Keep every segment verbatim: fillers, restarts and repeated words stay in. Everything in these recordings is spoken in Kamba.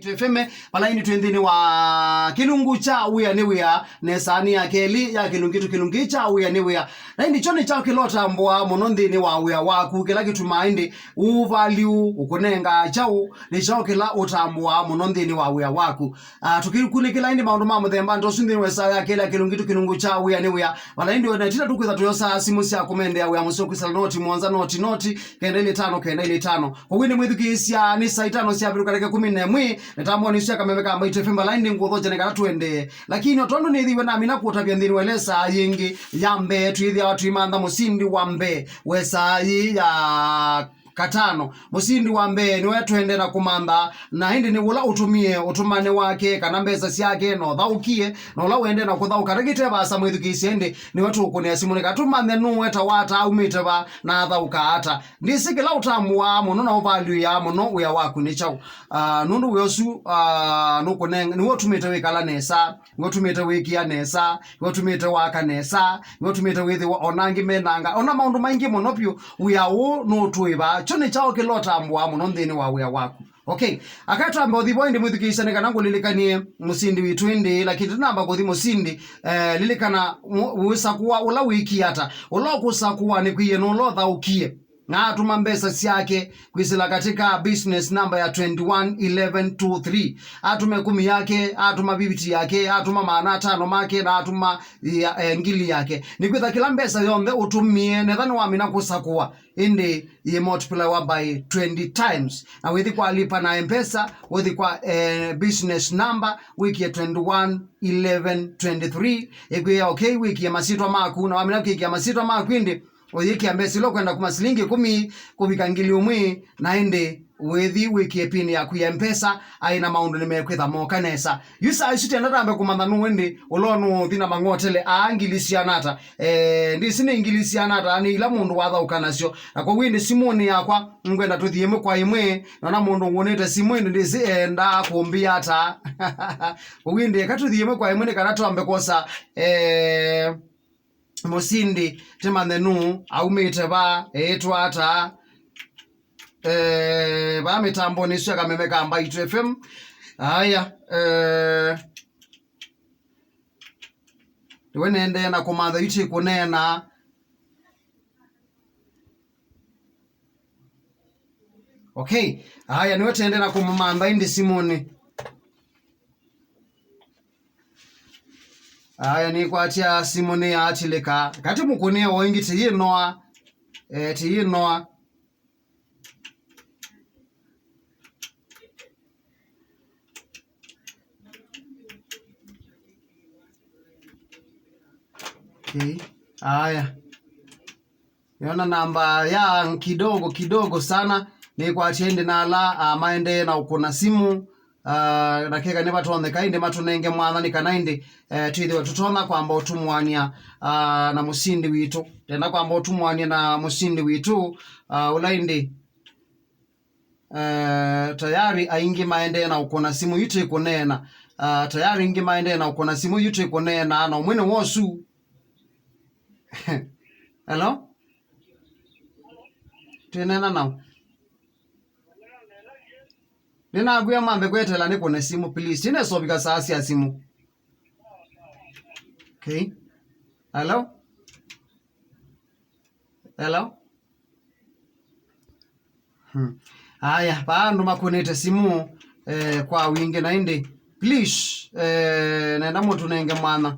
F M, vala ĩndĩ twĩ nthĩnĩ wa kĩlungu kya wĩa nĩ wĩa, nesa nĩ ya kelĩ ya kĩlungu kĩtũ, kĩlungu kya wĩa nĩ wĩa. Na ĩndĩ kyo nĩ kyaũ kĩla ũtambũaa mũno nthĩnĩ wa wĩa waku, kĩla kĩtumaa ĩndĩ ũũ value ũkũnengaa kyaũ? Nĩ kyaũ kĩla ũtambũaa mũno nthĩnĩ wa wĩa waku? Ah, tũkĩkunĩkĩla ĩndĩ maũndũ ma mũthemba ta ũsu nthĩnĩ wa ĩsaa ya kelĩ ya kĩlungu kĩtũ, kĩlungu kya wĩa nĩ wĩa, vala ĩndĩ ona ĩtina tũkwĩtha tũyosaa simũ sya kũmendea wĩa mũseo kwĩsĩla noti mũonza noti noti kenda ilĩ tano kenda ilĩ tano. Kwoou ĩndĩ mwĩthukĩĩsya, nĩ saa itano syavĩtũka ndakĩka ĩkũmi na ĩmwe, mĩtambonĩ ĩsu ya kameme ka Mbaitũ F M, vala ĩndĩ ngũthokya nĩ kana tũendee. Lakini o tondũ nĩthĩiwe namina kũtavya nthĩnĩ wa ĩla ĩsaa yĩngĩ ya mbee, twĩthĩawa tũimantha mũsindi wa mbee wa ĩsaa yĩĩ ya katano. Mũsindi wa mbee nĩwe tũendee na kũmantha, na ĩndĩ nĩ ũla ũtũmie ũtũmane wake, kana mbesa syake, na ũthaũkie, na ũla ũendee na kũthaũka. Ndakĩte vaasa mwĩthukĩĩsya, ĩndĩ nĩwe tũkũnĩa simũ, nĩ kana tũmanthe nũũ etawa ata, aumĩte va, na athaũkaa ata. Ndĩsĩ kĩla ũtambũaa mũno na ũvaluĩaa mũno wĩa waku nĩ kyaũ. Ah, nũndũ wĩa ũsu, ah, nũkũneng-, nĩwe ũtumĩte wĩkala nesa, nĩwe ũtumĩte wĩkĩa nesa, nĩwe ũtumĩte waka nesa, nĩwe ũtumĩte wĩthĩwa ona angĩ menanga, ona maũndũ maingĩ mũno vyũ. Wĩa ũũ nũtwĩva, kyo nĩ kyaũ kĩla ũtambũaa mũno nthĩnĩ wa wĩa waku? Okay, akatwamba ũthi vo ĩndĩ mwĩthukĩĩsya nĩ kana ngũlilikanie mũsindi witũ ĩndĩ, lakini tũnamba kũthi mũsindi, eh, lilikana wĩ-, wĩsakũa ũla wĩkie ata, ũla ũkũsakũa nĩ kwĩie nũla ũthaũkie. Na atũma mbesa syake kwĩsĩla katika business number ya twenty one eleven two three. Atũma ĩkũmi yake, atũma fifty yake, atũma maana atano make, na atũma ya, eh, ngili yake. Nĩkwĩtha kĩla mbesa yonthe ũtũmie, netha nĩwamina kũsakũa, ĩndĩ yĩ multipliwa by twenty times. Na wĩthi kwa lipa na Mpesa, ũthi kwa, eh, business number, wĩkie twenty one eleven twenty three, ĩkwĩa okay, wĩkie masyĩtwa maku, na wamina kwĩkĩa masyĩtwa maku ĩndĩ, ũyĩkĩa mbesa ila ũkwenda kuma silingi ĩkũmi kũvika ngili ũmwe, na ĩndĩ wĩthi wĩkĩe pin yaku ya Mpesa, aĩ na maũndũ nĩmekwĩtha moka nesa. Yu saa isu tenda tambe kũmantha nũũ ĩndĩ ũla nũũthi na mang'otele aa ngili siana ata. Eh, ndĩsĩ nĩ ngili siana ata, nĩ ila mũndũ wathaũka nasyo. Na kwoou ĩndĩ simũnĩ yakwa, ngwenda tũthi ĩmwe kwa ĩmwe, nona mũndũ ngũnĩte simũ ĩndĩ ndĩsĩ endaa kũmbĩa ata. Kwoou ĩndĩ eka tũthi ĩmwe kwa ĩmwe nĩ kana twambe kwosa, eh, mũsindi, tĩmanthe nũũ, aumĩte va, eĩtwa ata, eh, vaa mĩtambonĩ ĩsu ya kameme ka Mbaitũ F M. Aya, eh, nĩwe nendee na kũmantha yu tĩkũneena. Okay, aya, nĩwe tendee na kũmũmantha ĩndĩ simũnĩ. Aya, nĩkwatya simũ nĩyaatilĩka. Katĩ mũkũnĩe o ĩngĩ tĩyĩnoa. Eh, tĩyĩnoa. Okay. Aya. Yona namba ya kidogo kidogo sana, nĩkwatie ĩndĩ na ala, ah, maendee na ũkũna simũ, ah, na keka nĩvatonyeka ĩndĩ matũnenge mwanya nĩ kana ĩndĩ, eh, twĩthĩwe tũtonya kwamba ũtumũania, ah, na mũsindi witũ. Tenda kwamba ũtumũanie na mũsindi witũ, ah, ũla ĩndĩ, eh, tayari aingĩ maendee na ũkũna simũ yu twĩkũneena. Ah, tayari aingĩ maendee na ũkũna simũ yu twĩkũneena, na ũmwe nĩ wosu. Hello? Twĩneena nao. Nĩnakwĩa mambe kwetela nĩkũne simũ, please. Tinesovika saa sya simũ. Okay. Hello? Hello? Hmm. Aya, vaa andũ makũnĩte simũ, eh, kwa wingĩ na ĩndĩ. Please, eh, nenda mũtũnenge mwanya.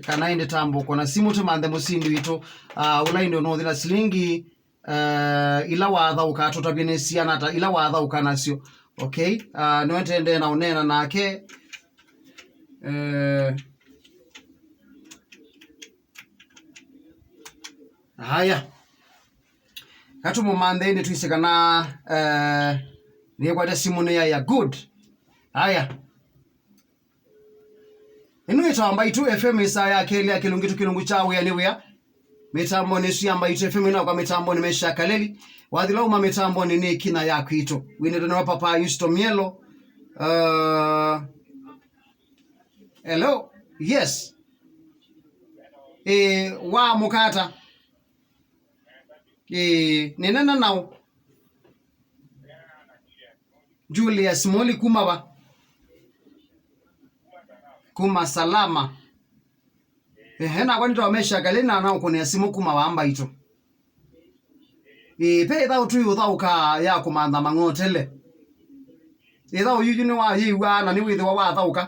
Kana ĩndĩ tambũko na simũ tũmanthe mũsindi witũ. Ah, ũla ĩndĩ ũnũthi na silingi, eh, ila wathaũka, tũtavye nĩ siana ata ila wathaũka nasyo. Okay? Ah, nĩwe tendee na ũneena nake. Eh, Haya. Katũmũmanthe ĩndĩ twĩsĩ kana, eh, nĩkwate simũ nĩ yaya. Good. Haya. Ĩno ĩtawa Mbaitũ F M ĩsaa ya kelĩ ya kĩlungu kĩtũ kĩlungu kya wĩa nĩ wĩa. Mĩtambonĩ ĩsu ya Mbaitũ F M ĩnakwa mĩtambonĩ mesha kaleli. Wathila uma mĩtambonĩ nĩ kina ya kwitũ. Wĩnĩtwe nĩ wa papa Yusto Mielo. Uh, Hello? Yes. Eh, wa mũkata. Eh, nĩnena nao. Julius Moli kuma va? kuma Salama. Ehe, nakwa nĩtawa Mesha Kalĩ na naũkũnĩa simũ kuma wa Mbaitũ. Ĩĩ, ve ĩthaũ tũiũthaũka ya kũmantha mang'otele. Ĩthaũ yuyu nĩwayĩw'aa na nĩwĩthĩwa wathaũka?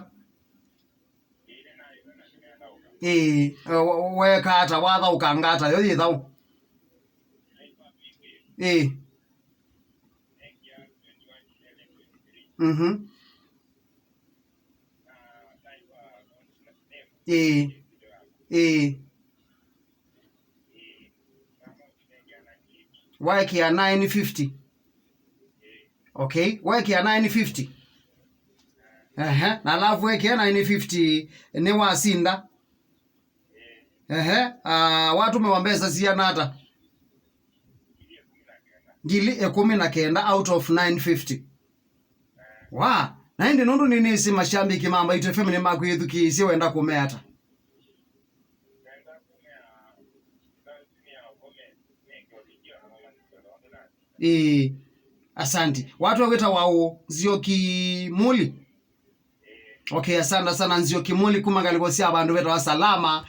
Ĩĩ, we-, weeka ata wathaũkanga ata yo yĩ thaũ? Ĩĩ. Mhm. Ĩĩ. Ĩĩ. Waekĩa nine fifty. Okay, waekĩa nine fifty. Ehe, na alafu wekĩa nine fifty nĩwasinda. Ehe, ah, watũmĩwa mbesa siana ata? Ngili ĩkũmi na kenda out of nine fifty. Wa, na ĩndĩ nũndũ nĩnĩsĩ mashambiki ma Mbaitũ F M nĩmakwĩthukĩĩsye, wenda kũmea ata? Ĩĩ, asanti. Watu wĩtawa ũ? Nzioki Muli? Okay, asante sana Nzioki Muli kuma ngalĩko sya vandũ vetawa Salama.